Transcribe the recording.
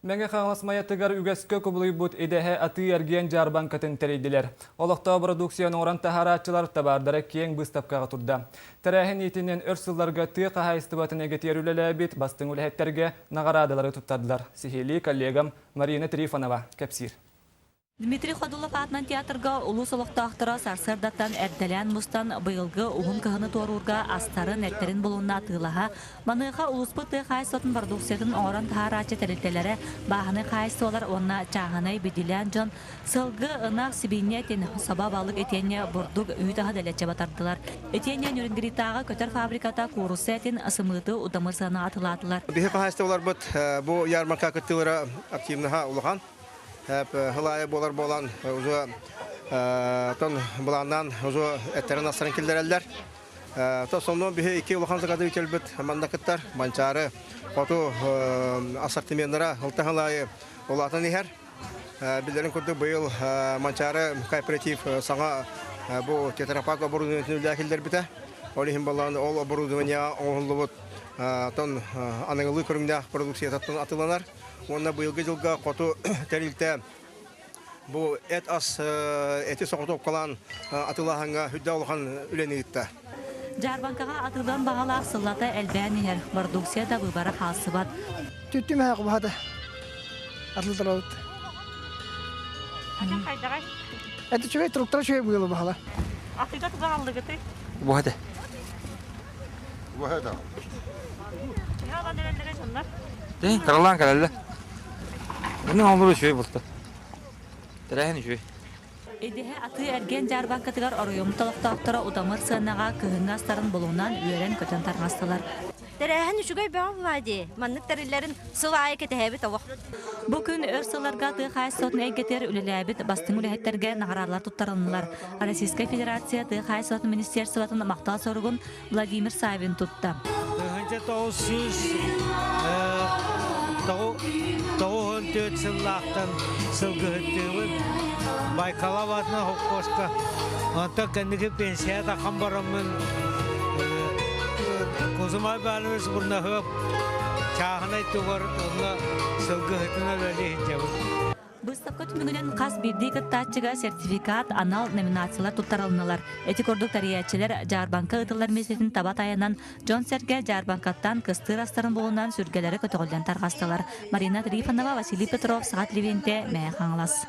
Мэҥэ Хаҥалас Майатыгар үгэскэ кубулуйбут идэһэ атыы-эргиэн дьаарбаҥкатын тэрийдилэр. Олохтоох бородууксуйаны оҥорон таһаарааччылар табаардара киэҥ быыстапкаҕа турда. Тэрээһин иитинэн өр сылларга тыа хаһаайыстыбатын эйгэтигэр үлэлээбит бастыҥ үлэһиттэргэ наҕараадалары туттардылар. Сиһилии коллегам Марина Трифонова кэпсиир. Дмитрий Ходулов аатынан театрга улуус олохтоохторо сарсыардаттан эрдэлээн мустан быйылгы уһун кыһыны туоруурга астарын, эттэрин булунна атыылаһа, маныаха улууспут тыа хаһаайыстыбатын бородууксуйатын оҥорон таһаарааччы тэрилтэлэрэ, бааһынай хаһаайыстыбалар уонна чааһынай бидилээн дьон сылгы, ынах, сибиинньэ этин, собо балык итиэннэ бурдук, үүт аһа дэлэччи батардылар. Итиэннэ Нюрингритааҕы көтөр фабриката куурусса этин, сымыыты удамыр сыанаҕа атыылаатылар. Биһи хаһаайыстыбаларбыт бу ярмарка кыттыылара активнаһа улахан. Хылаайа буолар буолан уже тон былааннаан уже эттерин астарын киллэрэллэр. То сонно биһи икки улахан закады үтелбит манна кыттар Манчаары хоту ассортименнара ылтаһылаайы улаатан иһэр. Билэрин курдук быйыл Манчаары кооператив саҥа бу тетрапак оборудованиетын үлэҕэ киллэрбитэ. Ол иһин балаан ол оборудование оҥоһуллубут тон аныгылыы көрүҥнээх продукциятыттан атыланар. Уонна быйылгы дьылга хоту тэрилтэ бу эт ас эти соҕотуопкалаан атыылааһыҥҥа үрдээх улахан үлэни ыытта. Дьаарбаҥкаҕа атыылыан баҕалаах сыллата элбээн иһэр, бородууксуйа да быыбара хаалсыбат. Түттүмэһэ кубаһата атылтарабыт. Атын хайдаҕай? Это үчүгэй туруктара үчүгэй быылы баһала. Атыыга туга аллыгыты? Буһата. Буһата. День каралаан кэлэллэ. Мунун олору үчүгэй булта. Тэрээһин үчүгэй. Идэһэ атыы-эргиэн дьаарбаҥкатыгар оройуоммут олохтоохторо удамыр сыанаҕа кыһыҥҥы астарын булунан үөрэн-көтөн тарҕастылар. Тэрээһин үчүгэй бөҕө буолаа дии. Маннык тэриллэрин сыл аайы кэтэһэбит олох. Бу күн өр сылларга тыа хаһаайыстыбатын эйгэтигэр үлэлээбит бастыҥ үлэһиттэргэ наҕараадалар туттарылыннылар. Российскай Федерация тыа хаһаайыстыбатын министерствотын махтал суругун Владимир Савин тутта. 1994 сыллаахтан сылгыһыттыыбын. Байкала аатынан холкуоска. Онтон кэнники пенсия тахан бараммын Кузьма Иванович Бурнаһыап чааһынай тугар онно сылгыһытынан үлэлии сылдьабын. Быыстапка түмүгүнэн хас биирдии кыттааччыга сертификат, анал номинациялар туттарылыннылар. Ити курдук тэрийээччилэр дьаарбаҥка ыытыллар миэстэтин таба тайанан, дьон-сэргэ дьаарбаҥкаттан кыстыыр астарын булунан сүргэлэрэ көтөҕүллэн тарҕастылар. Марина Трифонова, Василий Петров, Саха телевидениетэ, Мэҥэ Хаҥалас.